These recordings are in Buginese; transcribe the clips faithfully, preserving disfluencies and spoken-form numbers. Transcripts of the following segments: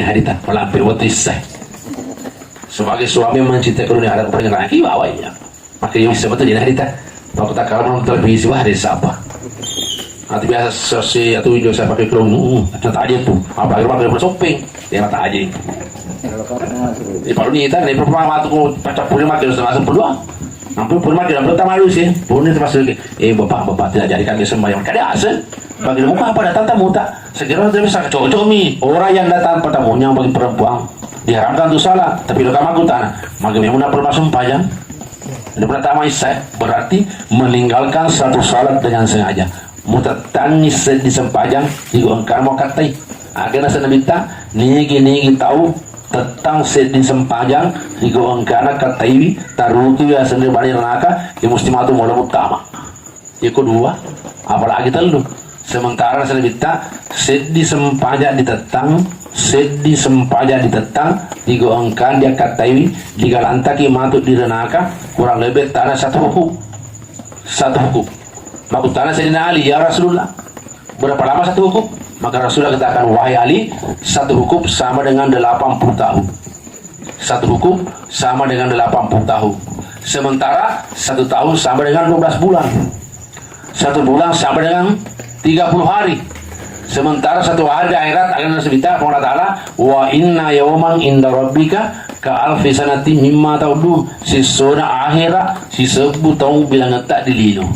harita, malampe wettu issae. Sebagai suami yang mencintai kedua orang, paling laki bawa iya. Maka yang bisa betul jadi harita. Pak Kota kalau menonton televisi, wah, ada siapa? Atau biasa sesi atau juga saya pakai kerudung, uh, ternyata aja tuh. Apa rumah kerja shopping, ternyata aja itu. Di Pak Nita, dari pertama waktu ku pacar pulang makin setengah sepuluh. Ampun, pulang makin, ampun, tak malu sih. Pulang itu masuk, eh, bapak, bapak tidak jadi kami sembahyang. Kada asal. Bagi muka apa datang tamu tak? Segera terus cocok mi. Orang yang datang padamu yang bagi perempuan diharamkan untuk salat. Tapi lo kamu aku tanah. Maka memang nak perlu masuk pajang. Ini pertama isai, berarti meninggalkan satu salat dengan sengaja. Mutettangi seddi sempajang, igo engkana mau kattai. Akhirnya senabitta, nigi-nigi tau tettang seddi sempajang, igo engkana kattaiwi, tarutu ya sendiri bani ranaka, ya mesti matu mula utama. Yako dua, apalagi tellu. Sementara senabitta, seddi sempajang ditettang, seddi sempajang ditettang, igo engkana dia kattaiwi, digalantaki matu di ranaka, kurang lebih tanah satu hukum. Satu hukum. Makkutana Sayyidina Ali, "Ya Rasulullah, berapa lama satu hukum?" Maka Rasulullah katakan, "Wahai Ali, satu hukum sama dengan delapan puluh tahun. Satu hukum sama dengan delapan puluh tahun. Sementara satu tahun sama dengan dua belas bulan. Satu bulan sama dengan tiga puluh hari. Sementara satu hari di akhirat akan nasibita Allah Ta'ala, wa inna yawman inda rabbika ka alfi sanati mimma ta'udun." Sissona akhira sisebbu taung bilangetta di lino.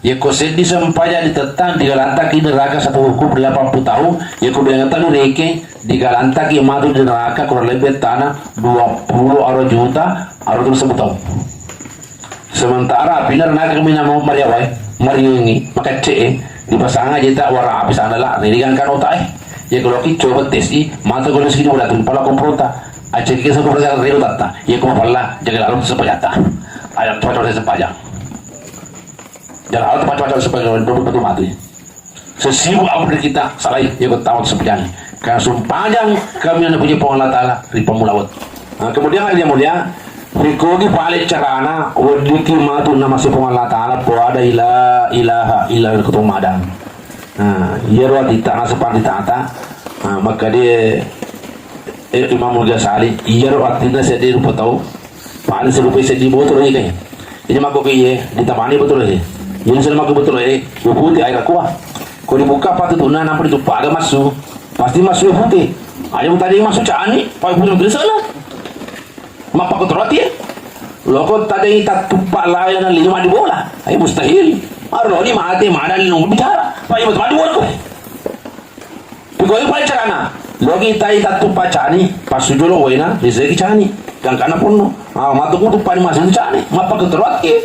Yako seddi sempajang ditettang, digalantaki neraka satu hukum delapan puluh tahun, yako bilang tadi reke, digalantaki matu di neraka kurang lebih tanah dua puluh aro juta, aro terus sebut tahun. Sementara api neraka kami nama mariawai, mariungi, makacce, dipasang aja tak warna api sana lah, ini kan kan otak eh. Ya kalau kita coba tes i, mata kalau sini udah tuh, pala kompronta, aja kita satu persen relu tata, ya kau pala, jaga lalu sempajata, ada tuh sempajang. Jangan ada tempat-tempat supaya dodong batu mati. Sesibuk apa dari kita, salai, ya, kau tahu sepanjang. Karena sumpajang kami yang punya Puang Allah Ta'ala, ri pamulawat. Nah, kemudian hari yang mulia, rikogi paling carana, wadiki matu nama si Puang Allah Ta'ala, po ada ila ilaha illa ketua madang. Nah, iya ruwa tita, nasepang tita, nah, maka dia Eh, Imamul Ghazali, iyaro artinna seddi rupa tau, paling serupai seddi botolo iye. Jadi makko ke iye, ditamani botolo iye. Jadi selalu makko botolo iye, putih air aqua. Ko dibuka patutuna nampa dituppa aga massu. Pasti massu putih. Aja tadi massu cani, paling putih itu sana. Mappa ko terati. Loko tadi tatuppa layana lima di bola. Ayo mustahil. Maro loni mate mana lino bicara. Paling mati bola ko. Pigau paling carana, logi tai tattu pacani, passu jolo waina, liseki cani. Gangkana ponno. Ah, matu kutu pani masih cani, mappa keteruaki.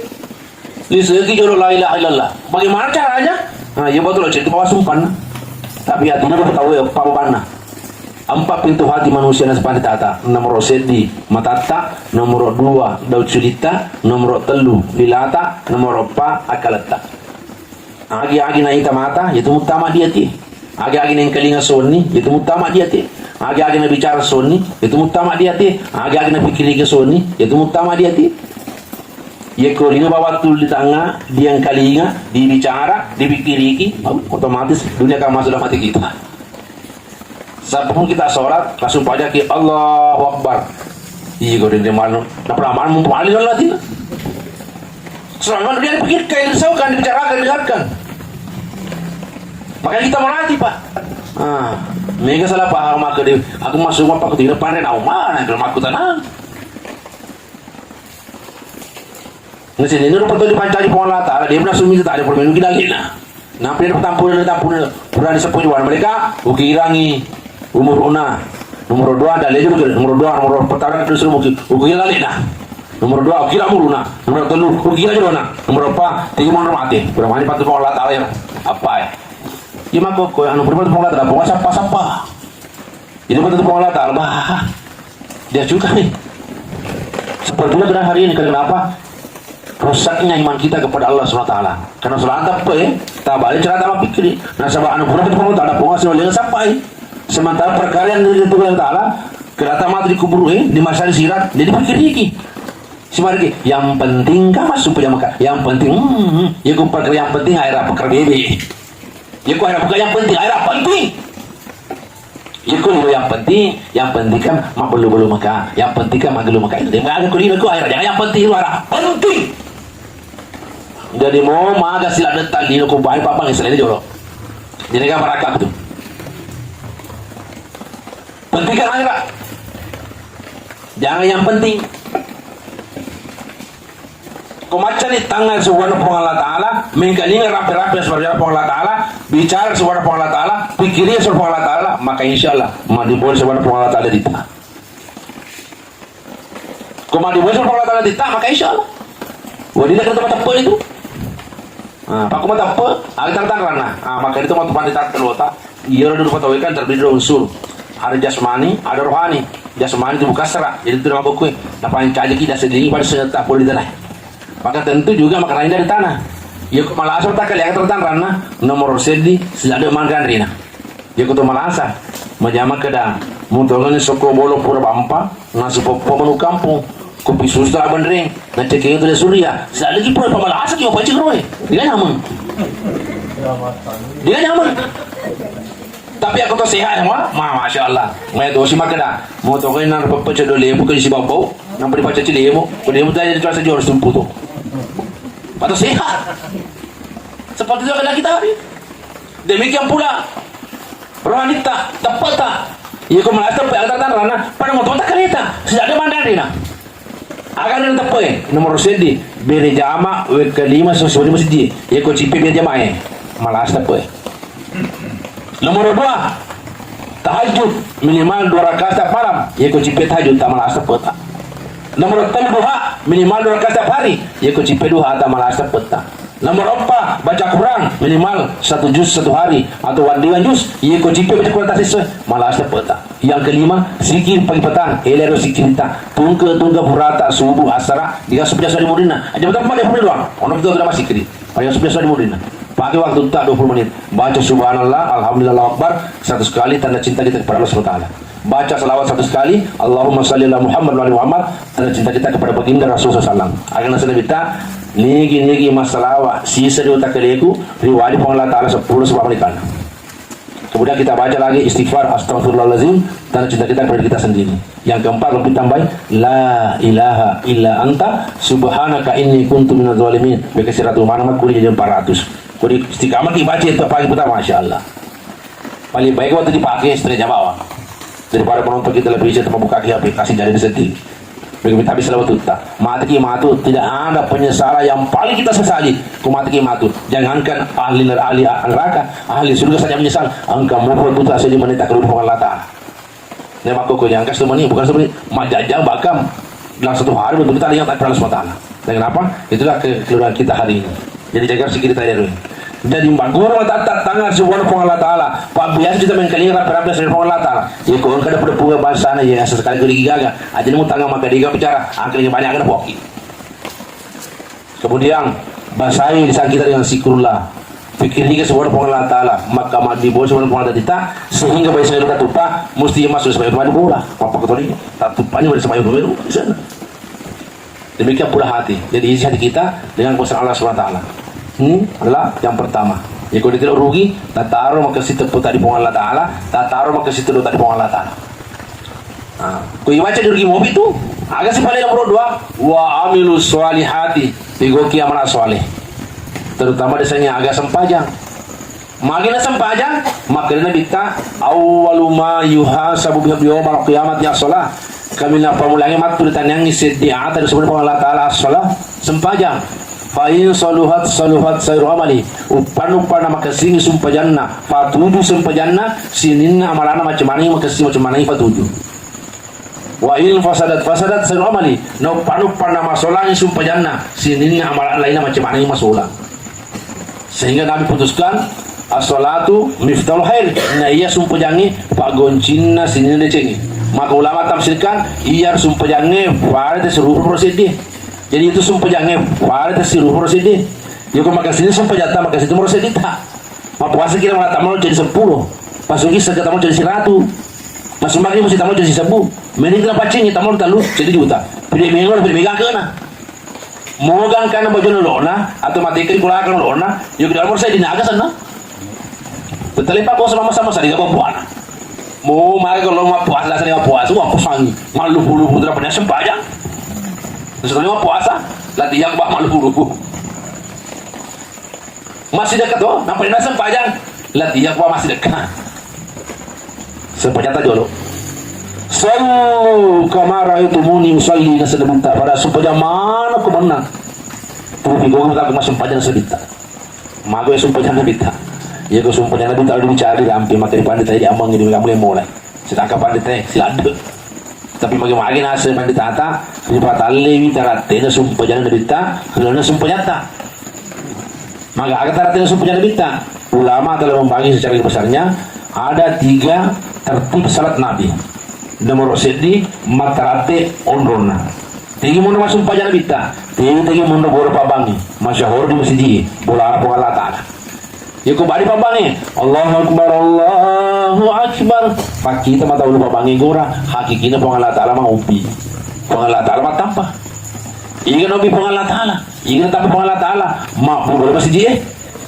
Liseki jolo la ilaha illallah. Bagaimana caranya? Nah, iya betul aja itu bawa sumpan. Tapi hatinya udah tahu ya, apa bebanna. Empat pintu hati manusia nasepang tata. Nomor seddi matatta, nomor dua daun suditta, nomor tellu lilata, nomor empat akaletta. Agi-agi naita mata, itu muttama diati. Agi-agi nengkalinga sonni, itu muttama diati. Agi-agi nabicara sonni, itu muttama diati. Agi-agi napikkiriki sonni, itu muttama diati. Yekko lino bawang tuli tangnga, diengkalinga, dibicara, dipikkiriki, otomatis dunia kan masuk dalam hati kita. Sampun kita sholat, langsung pajaki, "Allahu Akbar." Iya, kau dengar malu. Napa lama mumpung alih lalu. Serangan dia pikirkan, risaukan, dibicarakan, dengarkan. Makanya kita melatih, Pak. Ah, mega salah paham aku di, aku masuk apa aku tidak pandai, nah, mana kalau aku tenang. Nasi ini rupa tu dipancaji Puang Allah Ta'ala, dia pernah sumita tak ada permenu kita lagi, nah. Nampa iyaro patampureng, tampureng purani seppulo juwana, mereka ukirangi umuruna. Nomor dua, dalleju, nomor dua, nomor pertama, terus uki-, ukira dalle'na. Nomor dua, ukira umuruna. Nomor tellu, ukira jolona. Nomor empat, tiga nomor mati. Pura mani patu Allah Ta'ala ya. Apa ya? Iya, mako, ko, anu, pura patu Allah Ta'ala, pokoknya sapa-sapa. Jadi, betul Allah Ta'ala, bah, dia juga nih. Seperti itu dengan hari ini, kenapa? Rusaknya iman kita kepada Allah Subhanahu wa Ta'ala. Karena salah teppe, eh, tak balik cerita sama pikir. Nah, sebab anu pura itu Allah Ta'ala, penguasa dengan sampai. Sementara perkara yang itu Allah Ta'ala, kerata mati di kubur, eh, di masa di sirat, jadi pikir iki. Sebenarnya, yang penting kan masuk punya Mekah. Yang penting, hmm, hmm, ya, ku perkara yang penting, akhirnya perkara bebe. Ya, ku akhirnya bukan yang penting, akhirnya penting. Iko lino yang penting, yang penting kan mabbellu-bellu maka, yang penting kan maggelu maka. Jadi maga ko lino ko akhirat, jangan yang penting luar, penting. Jadi mo maga sila detak lino ko bae papa ngesel ini jolo. Jadi kan barakah tu. Penting kan akhirat. Jangan yang penting. Ko maccani tangnga suwana Puang Allah Ta'ala, mengkalinga rapi-rapi suwana Puang Allah Ta'ala, bicara suwana Puang Allah Ta'ala, pikiri suwana Puang Allah Ta'ala, maka insya Allah madibol suwana Puang Allah Ta'ala dita. Ko madibol suwana Puang Allah Ta'ala dita, maka insya Allah. Wadina kena tempat tepat itu. Nah, pakku mateppe, aga tanra-tanranna. Ah, maka itu mau tempat dita telota. Iya, udah rupa tau kan terdiri dari unsur. Ada jasmani, ada rohani. Jasmani itu bukan serak, jadi itu nama kue. Napancajiki dasar diri pada senjata poli di tanah. Maka tentu juga maka lain dari tanah. Ya, kok malah asal tak kali yang tanranna nomor seddi, sila ada mandan rina. Ya, kok malasa. Majama keda, mutongan soko bolo pura bampa, nasu popo menu kampung. Kopi susu tak benreng, ngecek itu dari surya. Sila lagi pura pamalasa juga pancing roe. Dia nyaman. Dia nyaman. Tapi aku tuh sehat ya, ma, ma, masya Allah. Mai tuh si makeda, mau tuh kan nang pepecah dulu lebu ke si babau, nang beri pacaci lebu, ke lebu tadi itu rasa jual sumpu tuh. Atau sehat. Seperti itu adalah kita hari. Demikian pula rohanitta, teppata. Iya ko malah teppe, ada tanranna, pada mau tuh tak kereta, sila ada mandan rina. Aga na teppe, nomor seddi, bere jama, wekka lima, sosoni masjid. Iya ko cipe bere jama e, malas teppe. Nomor dua, tahajud, minimal dua rakaat setiap malam. Iya ko cipe tahajud, tak malas teppe tak. Nomor tellu duha, minimal dua rakaat setiap hari. Iya ko cipe duha, tak malas teppe tak. Nomor empat, baca Quran, minimal satu juz satu hari atau waddiwan juz. Iya ko cipe baca Quran tak sesuai, malas teppe tak. Yang kelima, zikir pagi petang, elero zikirta. Tungke-tungke purata, subuh, asara, dia sebelas hari mudina. Aja betul pada mudina doang. Ono betul drama zikir. Paling sebelas hari mudina. Pakai waktu tak dua puluh menit. Baca subhanallah, alhamdulillah, Allahu akbar seratus kali, tanda cinta kita kepada Allah Subhanahu wa Taala. Baca salawat seratus kali, Allahumma salli ala Muhammad wa ali Muhammad, tanda cinta kita kepada baginda Rasulullah sallallahu alaihi wasallam. Agar nasana kita nigi-nigi massalawa sisa di utak kaleku, riwali Puang Allah Taala sepuluh sebab melikan. Kemudian kita baca lagi istighfar, astagfirullahalazim, tanda cinta kita kepada kita sendiri. Yang keempat, lebih tambahin, la ilaha illa anta, subhanaka inni kuntu minaz zalimin. Beka siratu mana mah kuliah jam empat ratus. Kodi istiqamah dibaca itu pagi pertama, masya Allah. Paling baik waktu dipakai setengah jam awal. Daripada penonton kita lebih bisa membuka aplikasi jadi sedih. Begitu habis selawat tuta. Mati ki matu, tidak ada penyesalan yang paling kita sesali. Ku mati ki matu. Jangankan ahli ner-, ahli neraka, ahli surga saja menyesal. Engkau mau tuta saja menita ke rumah Allah Ta'ala. Ini makku ku yang kasih meni, bukan seperti majajang bakam. Dalam satu hari betul kita ingat Allah Subhanahu wa Ta'ala. Dan kenapa? Itulah ke-, keluarga kita hari ini. Jadi jaga sikit kita dulu. Jadi magguru matatta tangan subhanahu wa ta'ala. Pak biasa kita mengkalinga rapi-rapi dari Allah Ta'ala. Ya kok kada pada puga bahasa sana ya sekali kali gaga. Aja nemu tangan maka dia bicara. Angkanya banyak ada poki. Kemudian basai lisan kita dengan zikrullah. Pikir juga subhanahu wa ta'ala. Maka mandi bos subhanahu wa ta'ala kita sehingga bisa kita tupa mesti masuk sebagai mandi bola. Apa ketua ini? Tak tupa ini pada sebagai dulu di sana. Demikian pula hati. Jadi isi hati kita dengan kuasa Allah Subhanahu wa Ta'ala. Ini adalah yang pertama. Jadi kalau dia tidak rugi, tataro maka situ pun tadi Puang Allah Ta'ala, tataro maka situ tadi Puang Allah Ta'ala. Nah, ku ibaca di rugi mobil tu, aga sih paling nomor dua, wa amilu sholihati, digoki amal soleh. Terutama desanya aga sempajang. Magina sempajang, makkedana Nabitta, "Awwalu ma yuhasabu bihi yaumal qiyamati as-shalah." Kaminang pammulangnge mattu ritanniangngi seddi ata ri subhanahu wa ta'ala as-shalah, sempajang. Fa in saluhat saluhat sairu amali. Uppanna-uppanna makessingi sumpajanna, fatuju sempajanna, sininna amalana macemmanengi makessing macemmanengi fatuju. Wa in fasadat fasadat sairu amali. Na uppanna-uppanna masolangi sumpajanna, sininna amalan lainna macemmanengi masolang. Sehingga Nabi putuskan, as-salatu miftahul khair. Na iya sumpajangnge paggoncinna sininna decengnge. Maka ulama tafsirkan, iya sumpajangnge farete sirupa pura seddi. Jadi itu sumpajangnge farete sirupa pura seddi. Iya ko makessing sumpajatta, makessing pura seddi ta. Mappuasa kira mala tamaro jadi seppulo. Pasuki sega tamaro jadi siratu. Masumbang kira musi tamaro jadi sebbu. Meni kira paccingi tamaro tellu jadi juta. Pide mega, pide mega kena. Mogang kana baju lolona atau mati kiri kulakan lolona, yo kira nomor saya dinaga sana. Betale pak bos mama sama saya gak buana. Mo mari kalau mau puasa, dasarnya mau puasa, mau puasa, malu bulu putra punya sempajang. Setelah mau puasa, latihan bah malu bulu. Masih dekat tuh, nampak dia sempajang. Latihan bah masih dekat. Sempajang tak jolo. Sallu kama ra'aitumuni usalli, nasabita. Pada sempajang mana ku menang. Tapi gua tak masuk sempajang sabita. Mago ya sumpah jangan bita. Ya ko sumpah jangan bita, udah dicari rampe, maka di pandita jadi amang, ini kamu yang mulai. Sedangkan pandita, eh, si ada. Tapi magi-magi nase pandita ta, ripatalle wita rattena sumpah jangan bita, kelana sumpah nyata. Maka aga tarattena sumpah jangan bita. Ulama telah membagi secara besarnya, ada tiga tertib salat Nabi. Nomor seddi, mataratte onronna. Tegi monro massumpajang Nabitta, tegi, tegi monro gora pabbangnge, masyahur di masiji, bola Puang Allah Ta'ala. Yako bali pabbangnge, Allahu Akbar, Allahu Akbar. Pakkita mata ulu pabbangnge gora, hakikina Puang Allah Ta'ala maupi. Puang Allah Ta'ala mattampa. Iga naupi Puang Allah Ta'ala, iga tampa Puang Allah Ta'ala, mabbu bola masiji e.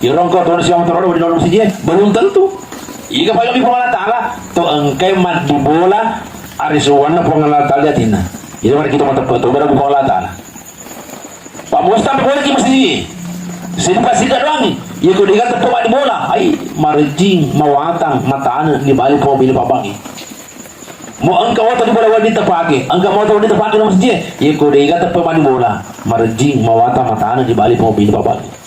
Iyaro engka tona siamatoro di dalam masiji e, belum tentu. Iga paling Puang Allah Ta'ala, to engkai maddi bola, ari suwanna Puang Allah Ta'ala di atinna. Iyaro mari kita mateppe to, bara Puang Allah Ta'ala. Pak Mustafa boleh ki masiji. Sini pasti gak doangi. Iya ko diga teppe maddi bola. Ai, marejing, mawatang, matane, di bali Puang bini pabbangnge. Mo engka moto di bola wadi tepake, engka moto wadi tepake dalam masiji e. Iya ko diga teppe maddi bola. Marejing, mawatang, matane, di bali Puang bini pabbangnge.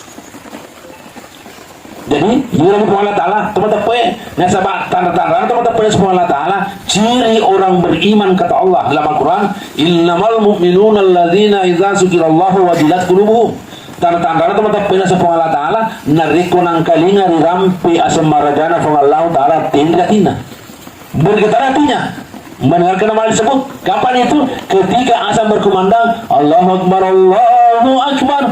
Jadi, iyaro Puang Allah Ta'ala, to mateppe, nasaba tanda-tanda to mateppe Puang Allah Ta'ala, ciri orang beriman kata Allah dalam Al-Quran, "Innamal mu'minuna alladzina idza dzukirallahu wajilat qulubuhum." Tanda-tanda to mateppe Puang Allah Ta'ala, narekko nangkalinga rirampe aseng marajana Puang Allah Ta'ala, tenri atinna. Bergetar hatinya mendengarkan nama disebut. Kapan itu? Ketika azan berkumandang, Allahu Akbar, Allahu Akbar.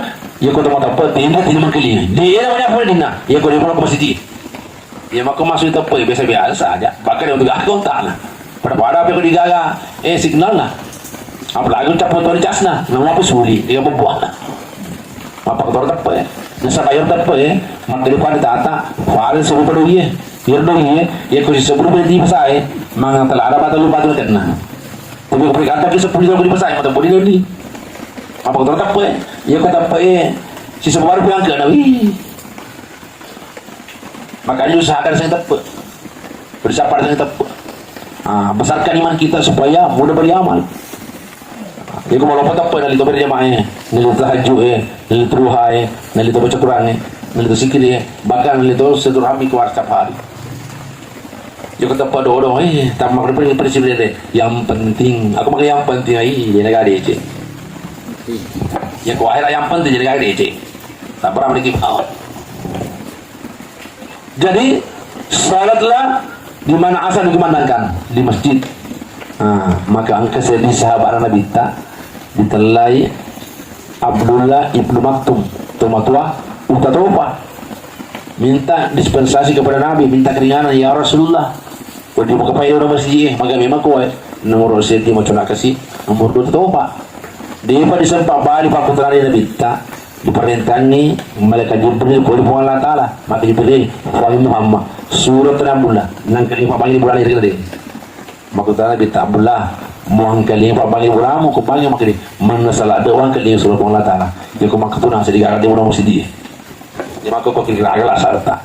Ya, kota mata peti, ingat ini mengkeliling. Di era banyak pun dina. Ya, kota pun masih di. Ya, maka masuk itu apa? Biasa-biasa saja. Bahkan untuk aku tak lah. Pada-pada apa yang digaga? Eh, signal lah. Apalagi ucap foto di casna. Nama apa suli? Dia berbuat. Mappakatoro teppe, nasaba iyaro teppe, makkeda pada tata, fare sebbu pada uwie. Iyaro dong iye, iya ko sisebbu pada di pasae, mangatalara bata lu batu kenna. Tapi ko perikata ki seppulo di pasae, mata bodi doni. Mappakatoro teppe, iya ko teppe, sisebbu baru pulang ke nawi. Makanya usahakan saya teppe. Bersabar saya teppe. Ah, besarkan iman kita supaya mudah beramal. Iyako malopo teppe nalito berjamaah e, nalito tahajud e, nalito duha e, nalito baca Quran e, nalito zikir e, bahkan nalito silaturahmi keluar setiap hari. Iyako teppe dodo, eh, tamak depan prinsip dede. Yang penting, aku pakai yang penting ai, dia negara D C. Iyako akhirat yang penting jadi negara D C. Tak pernah beri kipawa. Jadi, salatlah di mana azan dikumandangkan, di masjid. Nah, maka engka seddi sahabat Nabitta ditellai Abdullah ibnu Maktum, tomatoa uta topa. Minta dispensasi kepada Nabi, minta keringanan, "Ya Rasulullah, wedding mukapai ero masiji e, maga memang koe." Nomor seddi macuna kasi, nomor dua topa. Depa disempat bali pakkutanai Nabitta, diparentangi malaikat Jibril pole Puang Allah Ta'ala. Maka Jibril, "Wahai Muhammad, suro tena bulla, nangka ni pabangi bulan iri de." Makkutana Nabitta, "Abdullah, muangkali pabangi bulamu, kubangi makani, mana salah de wangkali suro Puang Allah Ta'ala." Jadi ko makkutuna seddi gara de bulan masiji. Jadi mako ko kira-kira agak lah sarta.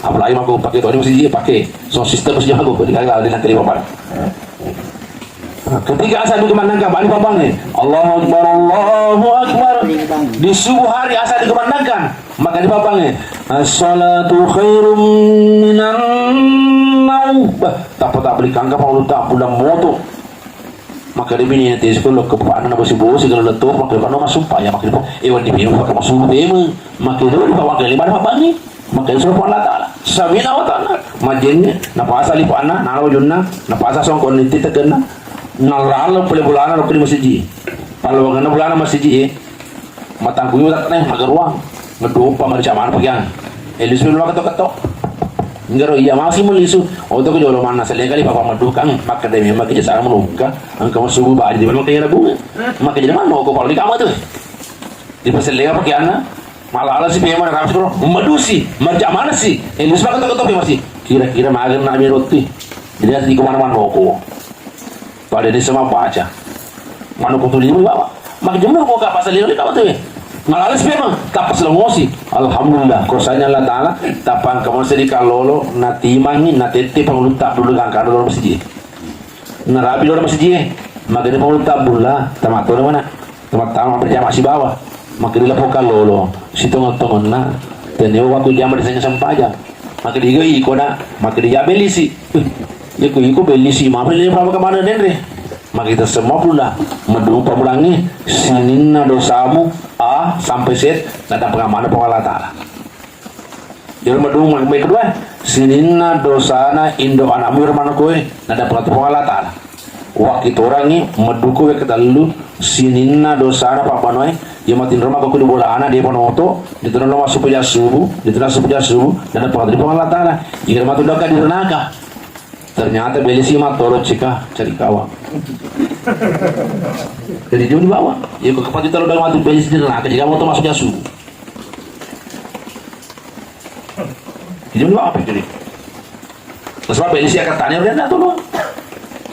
Apalagi mako pakai tadi masiji, pakai sound system masiji mako ko kira-kira ada nangka ni pabangi. Nah, ketika azan dikumandangkan, bali pabbangnge, Allahu Akbar, Allahu Akbar. Di subuh hari azan dikumandangkan, maka dipabbangnge, "As-salatu khairum minan naum." Bah, tappa tak beli kangka, Pak, lu tak bulan moto. Maka dia bini nanti sekolah ke Pak Nana bosi-bosi kalau letup, maka dia masuk Pak ya, maka dia, eh, wadi bini pakai masuk bini, maka dia pakai lima dapat bani. Maka itu Allah Ta'ala. Sami'na wa ta'ala. Majenne, napasa lipa'na, nala wajunna, napasa songko nitti tekenna. Nalala pole bolana lokko di masiji. Palawangenna bolana masiji e. Matangku yu takne, magaruang. Ngedopa mari camana pagiang. E, lisu melo ketok-ketok. Nggaro iya masih melisu. Oto ko jolo manna, saliang kali papa madukang. Maka demi maka jasa mulungka. Engka masubu baji di mana maka iya bunga. Maka jadi mana ko pala di kamar tu. Dipasellenga pakeanna, malala si pemana rapi suro, madusi, marja mana si? Eh, lu sepakat toko topi masih. Kira-kira mager na ami roti. Jadi, ati ko mana manoko. Pada ni sama baca. Manoko tu lima, Bapak. Maka jemur ko kapasa lima, Bapak tu, eh. Ngalales memang, tapas lemosi. Alhamdulillah, kuasanya Allah Ta'ala, tapang kamu sedih kalolo, natimangi, natette pangulutta dulu gangkana dulu masjid. Narapi dulu masjid, magari pangulutta bulla, tamat mana? Tamat-tamat berjamaah sibawa. Maka di lapo kalolo, sitongeng-tongengna, teneo waktu jama disanga sempajang. Maka di iko na, maka di ya belisi. Uh, iko, iko belisi, ma beli apa kemana denre? Maka kita semua pula, mendung pamulangi, sininna dosamu, A sampai Z, naddampengeng maneng Puang Allah Ta'ala. Jadi mendung yang kedua, sininna dosana indo anakmu ro manokoe, naddampengeng Puang Allah Ta'ala. Wakkitorangngi, medduko wekka tellu, sininna dosana pabbanoe, iya matinro makkokko di bolana, dia panoto, dituna lo massupu jassubu, dituna supu jassubu, dan apa Puang Allah Ta'ala. Iya matu doka di neraka. Ternyata belisi mattolo cika cari kawan. Jadi dia dibawa. Iya ko kapati tolo dalam matu belisi di neraka, jika mau masuk jassubu. Jadi mau apa jadi? Sebab belisi akan tanya udah enggak tuh.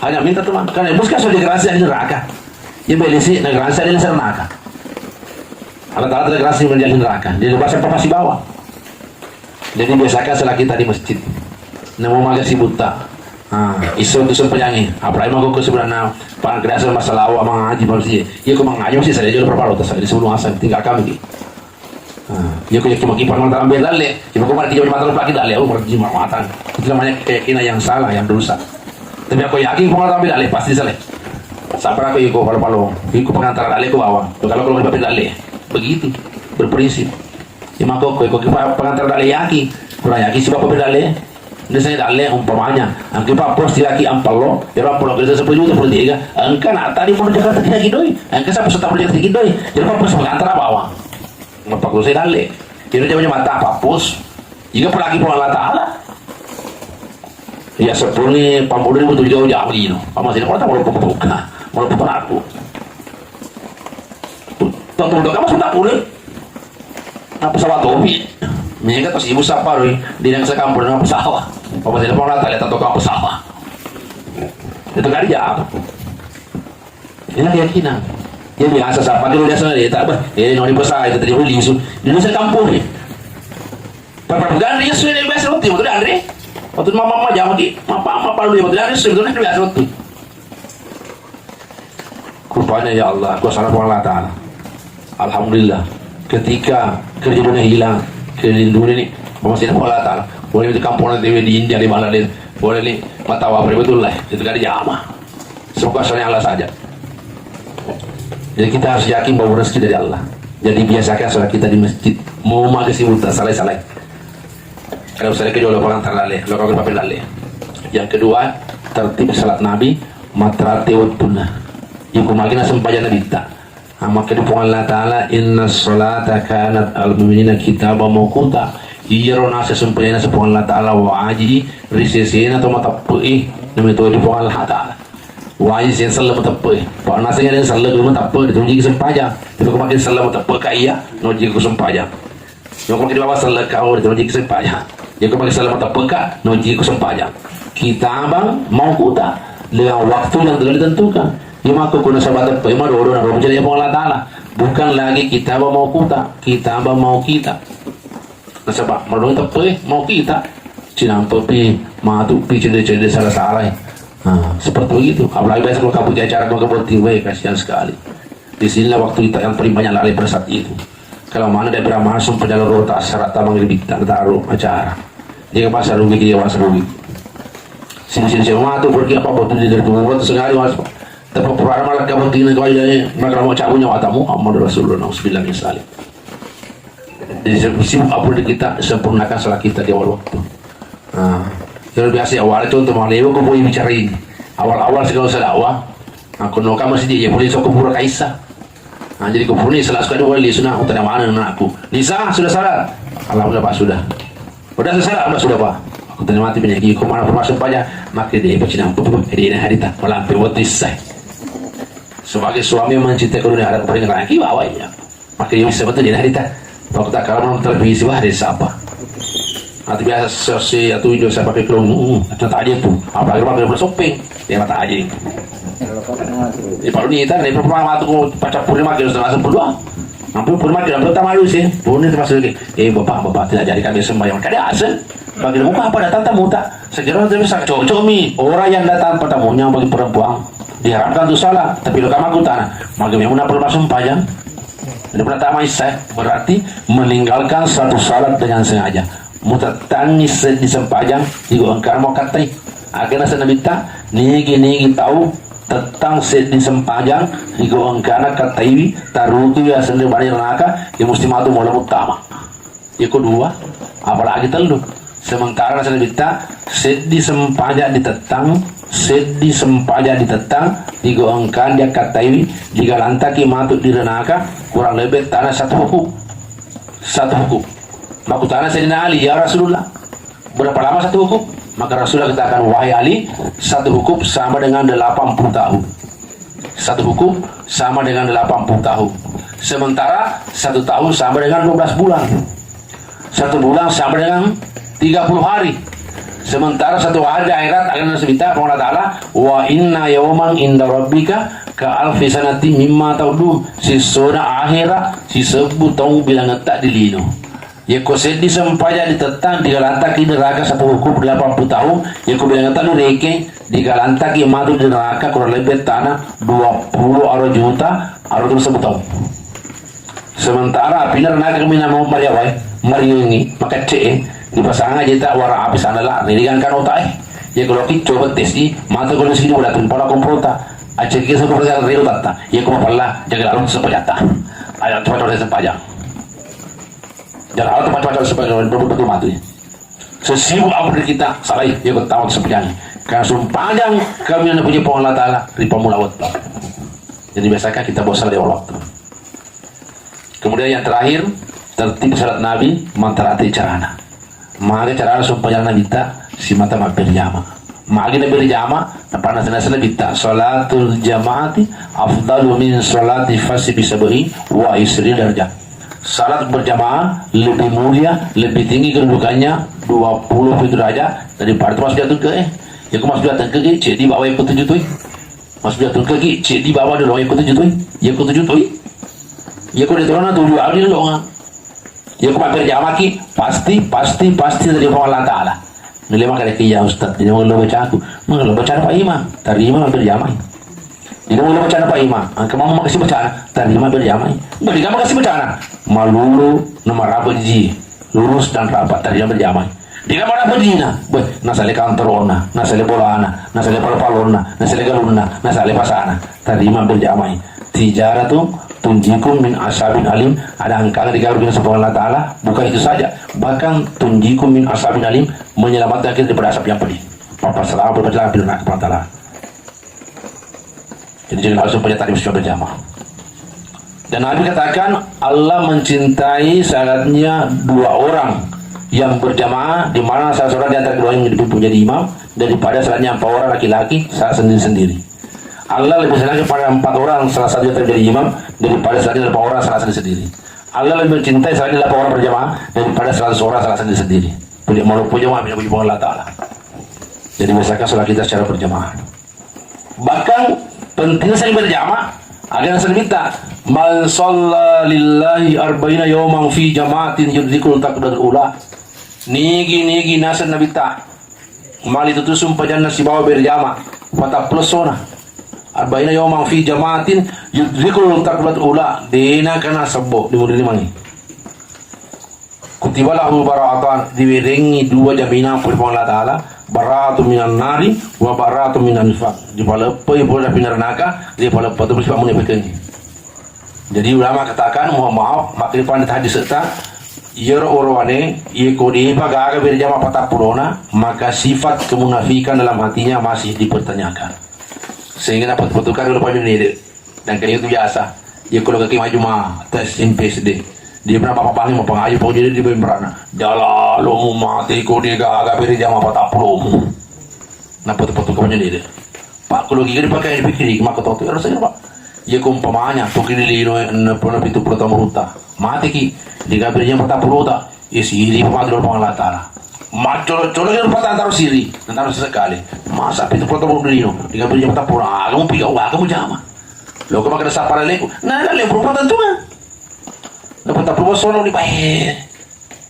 Hanya minta teman. Karena bos kan sudah dikasih ahli neraka. Ya belisi, nah, kasih ahli neraka. Allah Ta'ala tidak kasih menjadi neraka. Dia bahasa apa masih bawah. Jadi biasakan salat kita di masjid. Namo maga si buta. Ah, iso tu sempeyangi. Apalagi mau ke sebenarnya, paling kerasa masalah awak mengaji masjid. Ya, aku mengaji masjid saya jual berapa ratus saya di sebelum asal tinggal kami. Nah, iya ko iya maki pangantara ambil dalle. Cuma ko mari kita mata lagi dalle, oh, berarti matang. Itu namanya keyakinan yang salah, yang dosa. Tapi aku yakin pangantara ambil dalle pasti salah. Sabar aku iko palo-palo, iko pangantara dalle ku bawang. Kalau kalau dapat dalle, begitu berprinsip. Cuma kok kok pangantara dalle yakin, kurang yakin sebab apa dalle? Ini saya dalle umpamanya, angke pak pos tilaki ampalo, ya ampalo kita sepuluh juta, sepuluh tiga. Engka nak tadi mau Jakarta tidak gidoi, engka siapa sudah boleh tidak gidoi. Jadi pak pos pangantara bawang. Mappakusa dalle. Iro jama-jama mata papus. Jika pelagi Puang Allah Ta'ala. Ya sepuni pambudu ribu tujuh jauh jauh ino. Pama sini kota mau buka, mau buka aku. Tentu udah kamu sudah pulih. Nah, pesawat topi. Mega terus ibu sapa rui di yang sekampung dengan pesawat. Pama sini Puang Allah Ta'ala tetap kamu pesawat. Itu kali ya. Ina keyakinan. Iya biasa, sapa dulu biasa, eh, tak apa. Eh, noni pesa, itu tadi lisu. Di desa kampung ni. Papa pegang dia sudah biasa roti, betul, Andre? Waktu mama, mama jam lagi, mama, mama dulu, betul, Andre, sudah biasa roti. Rupanya, ya Allah, kuasa Allah Ta'ala. Alhamdulillah. Ketika kerja dunia hilang, keliling dunia ni, masih Allah Ta'ala. Boleh di kampung nanti di India, di Bangladesh, boleh ni mata wapre betul lah. Itu kan jamaah. Semua kuasanya Allah saja. Jadi kita harus yakin bahwa rezeki dari Allah. Jadi biasakan sholat kita di masjid. Mau magasi buta salai-salai. Kalau saya kedua lo pangantara dalle, lo kalau pakai dalle. Yang kedua, tertib salat Nabi, matrate wettunna. Iku magina sempajang Nabi ta. Makkeda Puang Allah Ta'ala, "Inna sholata kanat al mu'minina kitaba mauquta." Iyaro nasa sempajana Puang Allah Ta'ala waji ri sesena to mateppe'i, nami to di Puang Allah Ta'ala. Waji sen selleng mateppe'i. Pak nasa ngene selleng mateppe'i, ditunjuki sempajang. Tapi ko makin selleng mateppe'i ka iya, nojiki sempajang. Yoko kita bawa selleng kau, ditunjuki sempajang. Yoko makin selleng mateppe'i ka, nojiki sempajang. Kitabang mauquta, dengan waktu yang telah ditentukan. Iya makko kuna sabata pe madodo na robo jadi Puang Allah Ta'ala. Bukan lagi kitaba mauquta, kitaba mauqita. Nasaba madodo teppe mauqita. Cinampepi, matupi, cede-cede, salah-salah. Nah, seperti begitu. Apalagi biasa kalau kamu acara, kamu keboti, weh, kasihan sekali. Di sinilah waktu kita yang paling banyak lalai pada saat itu. Kalau mana dia beramansum pada rota syarat tamang di bintang taruh acara. Dia masa rugi, dia masa rugi. Sini-sini saya matu pergi apa betul dia dari tua, sengari mas. Tapi pura malah kamu tinggal kau jadi malah mau cabut nyawa tamu, Muhammad Rasulullah, nauzubillah min zalik. Jadi sibuk apa di kita sempurnakan salat kita di awal waktu. Nah, yang biasa awal contoh mau lewat kau boleh bicara ini. Awal-awal segala saya dakwah, aku noka masih dia boleh sok pura kaisa. Nah, jadi kupuruni salat sekali wali sunah, utana mana anakku. Nisa, sudah salat? Alhamdulillah, Pak, sudah. Udah selesai, Pak? Udah, sudah, Pak. Aku tanya mati banyak gigi, kemana permasuk banyak? Maka dia pasti nampu, dia ini hari tak malampi waktu isai. Sebagai suami yang mencintai keluarga, ada kepada laki bawa ya. Maka dia bisa betul dia hari tak. Waktu tak kalau menonton televisi, wah, dia siapa? Atau biasa sesi atau juga saya pakai kelong, hmm, atau tak aja tuh. Apalagi pakai soppeng, ya mata aja. Di palu ni tan, di pertama tu kau pacappuri maki, sudah masuk berdoa. Ampun, pun maki, dapat tamu lu sih. Pun itu masuk lagi. Eh, bapak, bapak, tidak jadi kami sembahyang. Kada asal. Bagi muka apa datang tamu tak? Sekiranya dia bisa cocok mi. Orang yang datang pertemuannya bagi perempuan diharapkan untuk salat. Tapi lo kamu aku tanah. Maka memang nak perlu masuk pajang. Jadi pertama isya berarti meninggalkan satu salat dengan sengaja. Mutettangi seddi sempajang, igo engkana mau kattai. Agana senabitta, nigi-nigi tau tettang seddi sempajang, igo engkana kattaiwi, tarutu ya sendiri bani ranaka, ya musti matu mula muttama. Iko dua, apalagi tellu. Sementara nasenna bitta, seddi sempajang ditettang, seddi sempajang ditettang, digo engkang diakkattaiwi, digalantaki matu di renaka, kurang lebih tana satu hukup. Satu hukup. Makutana Sayyidina Ali, "Ya Rasulullah, berapa lama satu hukup?" Maka Rasulullah katakan, "Wahai Ali, satu hukup sama dengan delapan puluh tahun." Satu hukum sama dengan delapan puluh tahun. Sementara satu tahun sama dengan dua belas bulan. Satu bulan sama dengan tiga puluh hari. Sementara satu hari di akhirat akan nasibita Allah Ta'ala, "Wa inna yauman inda rabbika ka alfi sanati mimma ta'udun." Sisona akhirat, sisebbu taung bilangetta di lino. Yekko seddi sempajang ditettang, digalantaki neraka sepuluh hukum delapan puluh tahun, yekko bilangetta nu reke, digalantaki matu di neraka kurang lebih tana dua puluh aro juta, aro terus sebbu taung. Sementara api neraka kami nama mariawai, mariungi, makacce, dipasang aja tak warna api sana lah, ini kan kan otak eh. Ya kalau kita coba tes i, mata kalau sini udah tumpala komprota, aceh kita semprota reo tata, ya kuma pala, jaga lalu sempajata. Ada tempat sempajang. Dan Allah tempat-tempat sebagai betul-betul mati. Sesibuk apa diri kita, salai, ya, kau tahu sepian. Karena sumpah kami yang punya Allah Ta'ala, ripamu lawat. Jadi, biasakan kita bawa salat di Allah. Kemudian, yang terakhir, tertib salat Nabi, mantarati carana. Maka carana sumpah Nabi ta, si mata mampir jama. Magi nabi ri jama, napana senasa nabitta, salatul jamaati afdalu min salati fasi bisab'i wa isri darjah. Salat berjamaah lebih mulia, lebih tinggi kedudukannya dua puluh pitu derajat daripada itu masuk jatuh ke eh. Ya aku masuk jatuh ke cek di bawah yang ketujuh tuh. Masuk jatuh ke cek di bawah dulu yang ketujuh tuh. Yang ketujuh tuh. Ya aku di turunan tujuh abdi dulu nggak. Ya, ku mabbere jamaki, pasti, pasti, pasti dari Allah Ta'ala. Nilai maka dia, "Ya Ustaz, ini mau lo baca aku." Mau lo baca apa imam? Tarima mabbere jamai. Ini mau lo baca apa imam? Angka mau makasih baca. Tarima mabbere jamai. Beri kamu kasih baca. Malulu nama rapat ji. Lurus dan rapat, tarima mabbere jamai. Dia mau rapat dina. Beh, nasale kantorona, nasale bolana, nasale palo-palona, nasale galunna, nasale pasana. Tarima mabbere jamai. Tijaratun tunjikum min asabin alim, ada angkana digaru dengan subhanahu wa ta'ala, bukan itu saja, bahkan tunjikum min asabin alim, menyelamatkan kita daripada asap yang pedih. Papa selamat berjalan di neraka Allah Ta'ala. Jadi jangan langsung punya tadi berjamaah. Dan Nabi katakan, Allah mencintai sangatnya dua orang yang berjamaah, di mana salah seorang di antara keduanya lebih menjadi imam daripada salatnya empat orang laki-laki salat sendiri-sendiri. Allah lebih senang kepada empat orang salah satu yang menjadi imam daripada salatnya delapan orang salat sendiri-sendiri. Allah lebih mencintai salatnya delapan orang berjamaah daripada salat seorang salat sendiri-sendiri. Punya mau punya jamaah punya Allah Ta'ala. Jadi biasakan salat kita secara berjamaah. Bahkan pentingnya saya berjamaah. Ada yang saya minta, "Man shalla lillahi arba'ina yawman fi jama'atin yudrikul takbiratul ula." Nigi-nigi naseng Nabi ta. Mali tutu sumpajanna sibawa berjama. Patappulo essona. Arba'ina yawman fi jama'atin yudrikul takbiratul ula. Dena kana sebbo di murid mangi. Kutiba lahu bara'atan, diwerengi dua jaminan pole Puang Allah Ta'ala, bara'atun minan nari wa bara'atun minan nifaq. Dipaleppai pole api neraka, dipaleppai tu bersifat munafik ini. Jadi ulama katakan, mohon maaf, makrifan di hadis serta, iyaro orowane, iya ko depa gaga berjama patappulona, maka sifat kemunafikan dalam hatinya masih dipertanyakan. Sehingga dapat petukar kalau pamit ini, dan kalian itu biasa. Iya ko lo kaki maju ma, tes S M P S D. Dia pernah bapak pangi mau pengaji, pokoknya dia di berana. Jala lo mau mati ko dia gaga berjama patappulona. Nappa tu patu kawanya dia. Pak, kalau gigi dipakai dipikiri, maka tau tu rasa apa? Ya, umpamanya, tu kini lino enam puluh pitu puluh tahun ruta. Mati ki, di kabirnya patappulo ta. Ya, siri pemadu Allah Ta'ala. Maccolo-colo ki rupa taro siri, nataro sesekali. Masa pitu puluh tahun dino, tiga puluh jam tapura, aga mu piga, aga mu jama. Lo ko makkeda sapara leku, na ada leku rupa tentu kan. Dapat tapura sono di pae.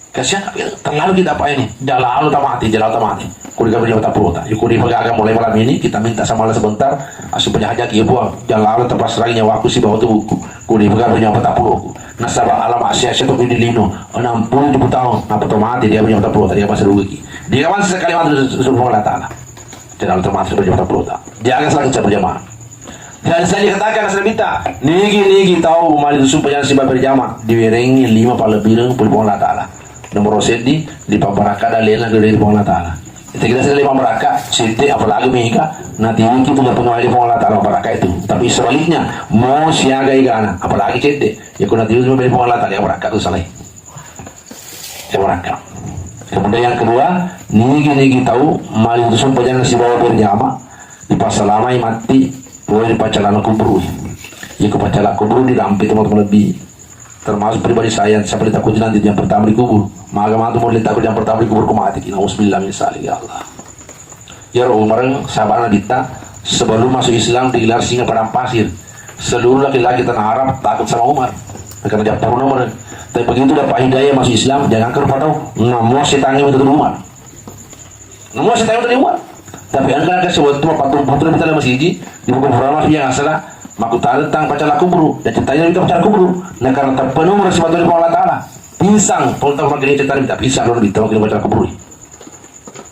Kasihan, terlalu kita apa ini? Jalalu tamati, jalalu tamati. Kuri kami jam tapura ta. Yuko di pegaga mulai malam ini kita minta sama Allah sebentar. Asu penjahat jaki ya buang. Jalalu terpasrah nyawaku si bawa tubuhku. Kuri pegaga nyawa tapura. Nasaba alam asia-asia tu di lino. Enam puluh tujuh tahun, apa tu mati dia punya tapura, dia masa dulu ki. Dia kan sesekali mati suruh Allah Ta'ala. Tidak termasuk punya tapura. Dia akan selalu kerja berjamaah. Dan saya dikatakan, saya minta, nigi-nigi tau mali tu sumpah jangan si bawa berjamaah. Diwerengi lima palebbireng puli Puang Allah Ta'ala. Nomor seddi, di pambaraka dan lain lagi dari Puang Allah Ta'ala. Kita kita sekali pambaraka, siti apalagi mega, nanti itu nggak pernah di Puang Allah Ta'ala pambaraka itu. Tapi sebaliknya, mau siaga igana, apalagi cedde. Ya, kuna tidur cuma beli pengelatan, ya, barakka tu salai. Ya, barakka. Kemudian yang kedua, nigi-nigi tau mali tu sumpah jangan si bawa berjama, dipassalamai matti, boleh dipacalana kuburu. Iya, ku pacala kuburu dirampi tu lebih. Termasuk pribadi saya, siapa ditakuti nanti yang pertama dikubur. Maka matu mau ditakuti yang pertama dikubur, ku mati. Nauzubillah min zalik, ya Allah. Iyaro Umar, sahabat Nabitta, sebelum masuk Islam digelar singa padang pasir. Seluruh laki-laki tanah Arab takut sama Umar. Karena dia pernah Umar. Tapi begitu dapat hidayah masuk Islam, jangan ke rupa tahu. Namo setannya itu Umar. Namo setannya itu Umar. Tapi angka kasih waktu apa tuh betul kita masih di buku Quran yang asal makutara tentang pacala kuburu. Dan ceritanya itu pacala kuburu. Nah, karena terpenuh Umar sebab Allah Ta'ala. Pisang, kalau tahu makin cerita minta pisang dulu, minta makin pacala kuburu.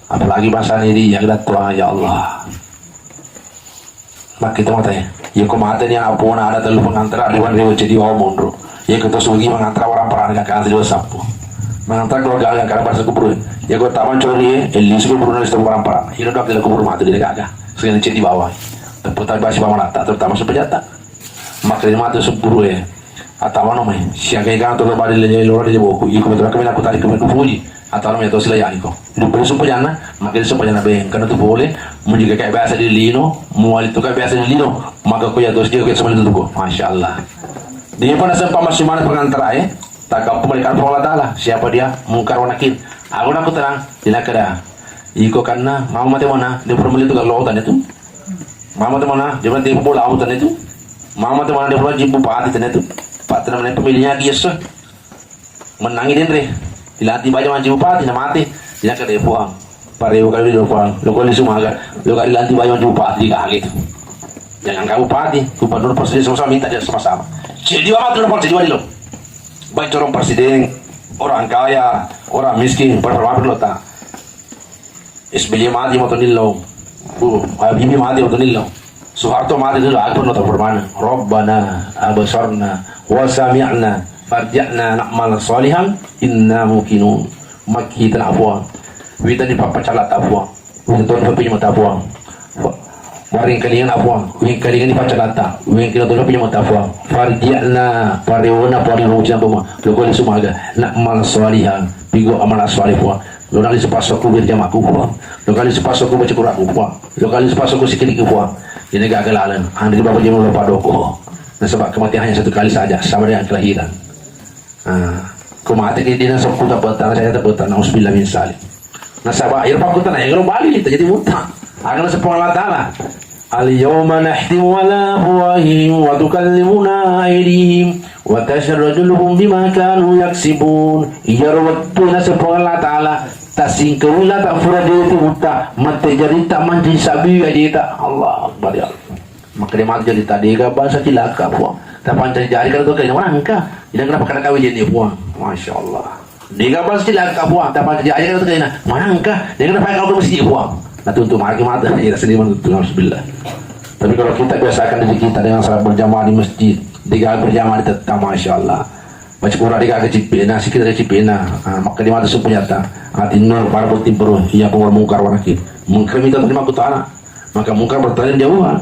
Apalagi bahasa ini dia, ya Allah. Makkita mata ya. Ya ko mata ni anak pona ada telu pengantara di wan rewa jadi wa mondro. Ya ko to sugi mengantara orang parana kan dua sapu. Mengantara keluarga kan karena bahasa kubur. Ya ko taman cori ya, eli suku buruna di orang parana. Ina doang kita kubur mata di gaga. Sehingga cek di bawah. Tepuk tangan basi pamanata, terutama supaya jata. Makkeda matu subburu e. Atau mana mai? Siaga ikan tu lo bari le lo de boku. Iko betul kami aku tarik kami kupuji. Atau mana itu sila yaniko. Di beri sumpah jana, makkeda sumpah jana beng. Karena tu boleh. Mujika kayak biasa di lino, muali tu kayak biasa di lino. Maka ku ya terus dia kayak semua itu tuh. Masya Allah. Dia pernah sempat masih mana pengantara eh. Tak kau pemeriksaan Allah Taala. Siapa dia? Mungkar wa Nakir. Aku nak terang. Tidak keda. Iko karena mau mati mana? Dia pernah melihat tu kalau tanya tu. Mama teman ah, dia bilang dia bola au tane tu. Mama teman dia bilang jibu pati tane tu. Pak teman pemilihnya dia so. Menangi denre. Dilanti baja manji bupati na mati. Dia kata puang. Pare bukan dia puang. Lo kali sumaga. Lo kali lanti baja manji bupati kaget. Jangan kau bupati, gubernur presiden sama-sama minta dia sama-sama. Jadi apa tuh presiden lo? Baik orang presiden, orang kaya, orang miskin, berapa lo tak? S B Y mati matonillau. Uh, Habibie mati matonillau. Soeharto mati tu, aku no tahu mana. Rabbana absarna wa sami'na farji'na na'mal salihan inna muqinun. Makkita na puang. Wita di papa cala ta puang. Wita ton papi mata puang. Waring kalingan na puang. Wing kalingan di pacalata. Wing kina ton papi mata puang. Farji'na pariwana pariwana ucina pama. Lo ko sumaga. Na'mal salihan. Pigo amal salih puang. Lo kali supasokku berjamaku puang. Lo kali supasokku baca Quranku puang. Lo kali supasokku sikiriku puang. Ini gagal alam. Andri bapa jemu lo padoko. Nasaba kematian hanya satu kali saja, sama dengan kelahiran. Ah, ko mate ki dina sokku tapeta, saya tapeta, nauzubillah min zalik. Nasaba iya pakku tana yang bali terjadi muta. Akan sepuluh Allah Taala. Al-yawma nakhtimu ala afwahihim wa tukallimuna aydihim wa tashhadu arjuluhum bima kanu yaksibun. Iyaro wettu naseng Puang Allah Taala, tasingkewila ta fura deti mutta, mette jarita manci sabi ajeta. Allah Akbar ya Allah. Maka dia mati jarita dega bangsa cilaka puang. Tapanca jari kada to kena manangka. Ida kenapa kada kawin jadi puang. Masya Allah. Dega bal sila ka puang, tapa jadi aja kata kena. Manangka, dia kena pakai kau mesti puang. Nah, tu untuk maki mata, ya seni man tu, alhamdulillah. Tapi kalau kita biasakan diri kita dengan salat berjamaah di masjid, dega berjamaah di tetap, masya Allah. Baca Quran dega ke cipina, sikit dega cipina. Ah, maka di mata sumpah nyata. Hati nur para bukti bro, iya pun mungkar wa nakir. Mungkar minta terima kutana. Maka mungkar bertanya jauhan.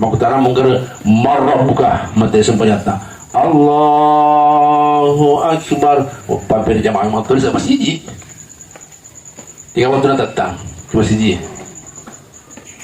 Maka tana mungkar, "Man rabbuka?" Mate sumpah nyata. Allahu Akbar. Oh, pampir jamaah mau tulis sama siji. Tiga waktu na datang, cuma siji.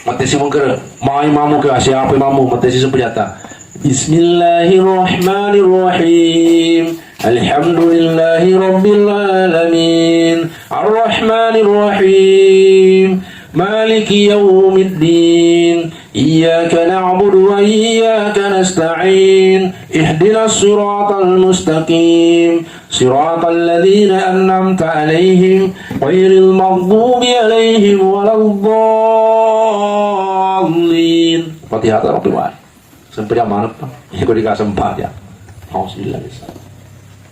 Mate si mungkar, "Ma imamuka?" Siapa imamu? Mate si sumpah nyata. Bismillahirrahmanirrahim. الحمد لله رب العالمين. الرحمن الرحيم. مالك يوم الدين. إياك نعبد وإياك نستعين. اهدنا الصراط المستقيم. صراط الذين أنعمت عليهم غير المغضوب عليهم ولا الضالين. Fatihah. Sempajang maneng, Pak. Iko dikasempajang. Auzubillah.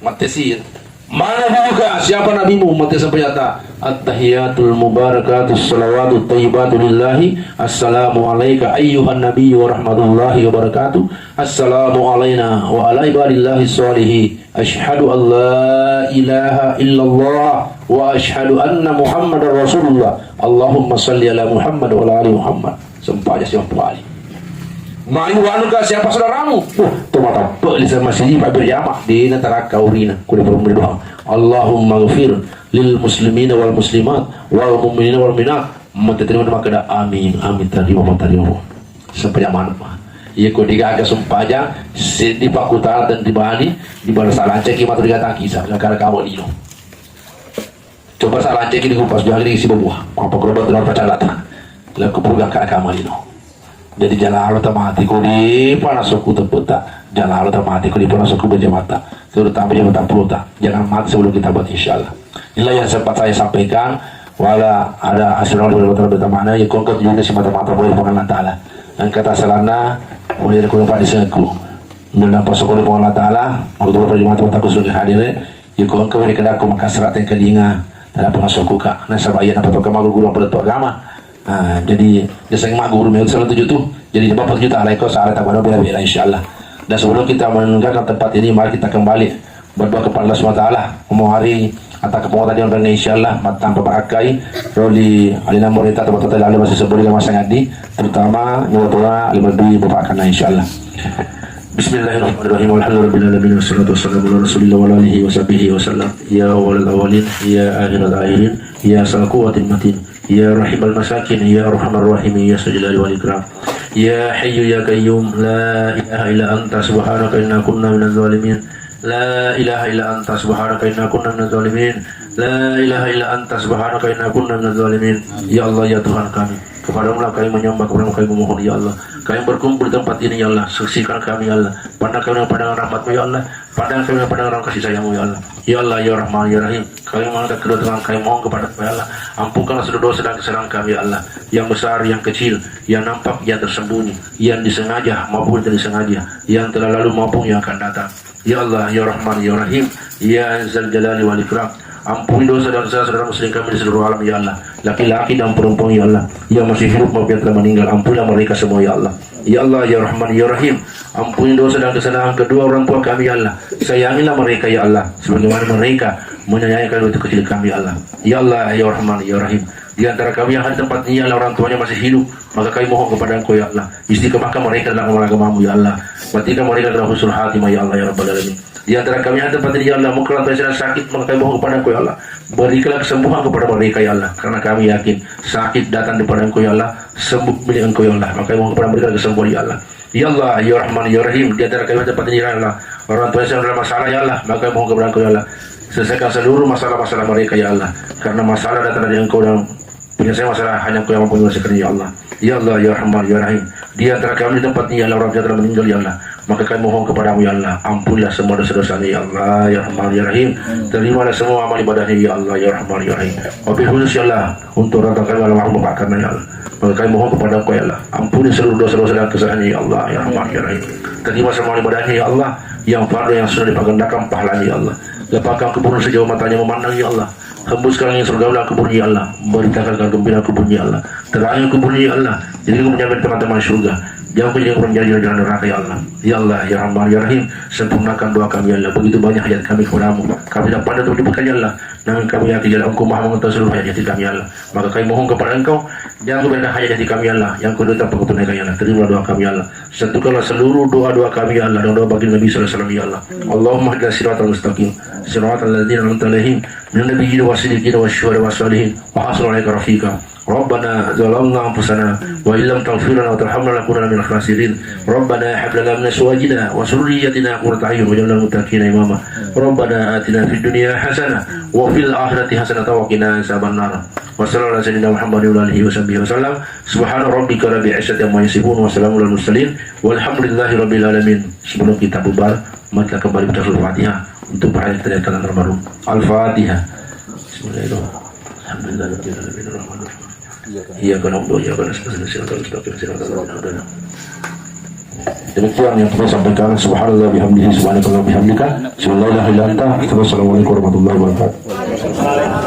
Mate si. Mana buka siapa nabimu? Mate sempajang ta. At-tahiyatul mubarakatus salawatut thayyibatu lillahi. Assalamu alaika ayyuhan nabiyyu wa rahmatullahi wa barakatuh. Assalamu alaina wa ala ibadillahi sholihin. Asyhadu an la ilaha illallah wa asyhadu anna Muhammadar Rasulullah. Allahumma salli ala Muhammad wa ala ali Muhammad. Sempajang siapa kali. Mari wanuka siapa saudaramu? Wah, to matappe lisa masih Pak berjamaah di natarakka urina. Kuda berumur doa. Allahumma ghafir lil muslimina wal muslimat wal mu'minina wal mu'minat. Mate terima maka ada amin, amin, terima, terima. Sempajang maneng. Iya ko digaga sempajang, seddi pakutana dan di Bali, di bala salanca ki matu digatang kisa, gara-gara kawa lino. Coba salanca ki di kupas jangri si babuah. Apa gerobak dengan pacarata. Laku purga kara kama lino. Jadi jalalo tamati ko di panasku tepeta, jalalo tamati ko di panasku berjamata. Terutama jabatan pelota. Jangan mati sebelum kita buat, insya Allah. Inilah yang sempat saya sampaikan. Wala ada hasil dari mana, ya kongkot juga si mata-mata boleh pengen Allah Ta'ala. Dan kata salana, boleh aku lupa di sengku. Dan apa syukur di Allah Ta'ala, waktu itu pada mata mataku sudah hadir, ya kongkot dari kedaku maka serat yang kelinga, dan apa masuk kuka. Nah, sebab iya dapat kemagu guru pada tu agama. Ah, jadi, dia sering magu guru mewah salah tujuh tu. Jadi, dapat tujuh tak alai kau salah tak pada bela-bela, insya Allah. Dan sebelum kita meninggalkan tempat ini, mari kita kembali berdoa kepada Allah subhanahu wa taala. Mau hari atau kepung tadi yang insya Allah, matang pabarakai, roli alina morita atau bapak tadi lalu masih sebelum masa ngadi, terutama nyawa tua lima lebih bapak karena insya Allah. Bismillahirrahmanirrahim. Alhamdulillahirabbil alamin. Wassalatu wassalamu ala Rasulillah wa ala alihi wa sahbihi wa sallam. Ya awwalal awwalin, ya akhiral akhirin, ya zal quwwatil matin, ya rahimal masakin, ya arhamar rahimin, ya zal jalali wal ikram. Ya hayyu ya qayyum, la ilaha illa anta subhanaka inna kunna minaz zalimin. La ilaha illa anta subhanaka inna kunna minaz zalimin. La ilaha illa anta subhanaka inna kunna minaz zalimin. Ya Allah, ya Tuhan kami, kepadamu lah kami menyembah, kepadamu kami memohon, ya Allah. Kami berkumpul di tempat ini, ya Allah. Sucikan kami, ya Allah. Pandang kami dengan pandangan rahmatmu, ya Allah. Pandang kami dengan pandangan kasih sayangmu, ya Allah. Ya Allah, ya Rahman, ya Rahim. Kami mengangkat kedua tangan kami mohon kepada ya Allah. Ampunkanlah seluruh dosa dan kesalahan kami, ya Allah. Yang besar, yang kecil, yang nampak, yang tersembunyi, yang disengaja maupun tidak disengaja, yang telah lalu maupun yang akan datang. Ya Allah, ya Rahman, ya Rahim, ya Zal Jalali wal Ikram. Ampuni dosa dan kesalahan saudara muslim kami di seluruh alam, ya Allah. Laki-laki dan perempuan, ya Allah. Yang masih hidup maupun yang telah meninggal, ampunilah mereka semua, ya Allah. Ya Allah, ya Rahman, ya Rahim. Ampuni dosa dan kesalahan kedua orang tua kami, ya Allah. Sayangilah mereka, ya Allah. Sebagaimana mereka menyayangi kami waktu kecil kami, ya Allah. Ya Allah, ya Rahman, ya Rahim. Di antara kami yang hadir tempat ini, ya Allah, orang tuanya masih hidup, maka kami mohon kepada Engkau, ya Allah, istiqomahkan mereka dalam amal agamamu, ya Allah. Matikan mereka dalam husnul khatimah, ya Allah, ya Rabbal Alamin. Di antara kami yang hadir tempat ini, ya Allah, mungkin orang tua yang sedang sakit, maka kami mohon kepada Engkau, ya Allah. Berikanlah kesembuhan kepada mereka, ya Allah. Karena kami yakin, sakit datang daripada Engkau, ya Allah. Sembuh milik Engkau, ya Allah. Maka kami mohon kepada mereka kesembuhan, ya Allah. Ya Allah, ya Rahman, ya Rahim, di antara kami tempat ini, ya Allah, orang tua yang sedang dalam masalah, ya Allah, maka mohon kepada Engkau, ya Allah, selesaikan seluruh masalah-masalah mereka, ya Allah, karena masalah datang dari Engkau dan penyelesaian masalah hanya Engkau yang mampu menyelesaikan, ya Allah. Ya Allah, ya Rahman, ya Rahim, di antara kami di tempat ini, ya Allah, orang tua yang telah meninggal, ya Allah, maka kami mohon kepadamu, ya Allah, ampunilah semua dosa-dosanya, ya Allah, ya Rahman, ya Rahim. Terimalah semua amal ibadahnya, ya Allah, ya Rahman, ya Rahim. Wabil khusus, ya Allah, untuk orang tua kami almarhum Bapak Karna, ya Allah. Maka kami mohon kepada Engkau, ya Allah. Ampuni seluruh dosa-dosa dan kesalahannya, ya Allah, ya Rahman, ya Rahim. Terima semua ibadahnya, ya Allah. Yang fardu, yang sunnah dipagandakan pahalanya, ya Allah. Lapangkan kuburan sejauh matanya memandang, ya Allah. Hembuskan angin surga dalam kuburnya, ya Allah. Beritakan kabar gembira kuburnya, ya Allah. Terangi kuburnya, ya Allah. Jadi kuburnya menjadi teman-teman surga. Jangan kau jadikan kuburnya jadi jalan neraka, ya Allah. Ya Allah, ya Rahman, ya Rahim. Sempurnakan doa kami, ya Allah. Begitu banyak hajat kami kepadamu. Kami tidak pandai untuk menyebutkan, ya Allah. Namun kami yakin, ya Allah, Engkau Maha Mengetahui seluruh hajat hati kami, ya Allah. Maka kami mohon kepada Engkau, jangan kau biarkan hajat hati kami, ya Allah, yang kau tidak dapat kau tunaikan, ya Allah. Terimalah doa kami, ya Allah. Satukanlah seluruh doa-doa kami, ya Allah, dan doa baginda Nabi sallallahu alaihi wasallam, ya Allah. Allahumma ihdina siratal mustaqim, siratal ladzina an'amta alaihim, من النبيين والصديقين والشهداء والصالحين وحسن أولئك رفيقا. ربنا ظلمنا أنفسنا وإن لم تغفر لنا وترحمنا لنكونن من الخاسرين. ربنا هب لنا من أزواجنا وذرياتنا قرة أعين واجعلنا للمتقين إماما. ربنا آتنا في الدنيا حسنة وفي الآخرة حسنة وقنا عذاب النار. وصلى الله على سيدنا محمد وعلى آله وصحبه وسلم. سبحان ربك رب العزة عما يصفون وسلام على المرسلين والحمد لله رب العالمين. Sebelum kita bubar, mari kita kembali baca Al-Fatihah untuk perayaan kita di tahun baru. Al-Fatihah. Bismillahirrahmanirrahim. Alhamdulillahirabbil alamin, arrahmanirrahim. Iyyaka na'budu wa iyyaka nasta'in, ihdinas siratal mustaqim, siratal ladzina an'amta 'alaihim. Demikian yang kami sampaikan. Subhanallah bihamdihi, subhanakallah bihamdika. Subhanallah bihamdika. Assalamualaikum warahmatullahi wabarakatuh.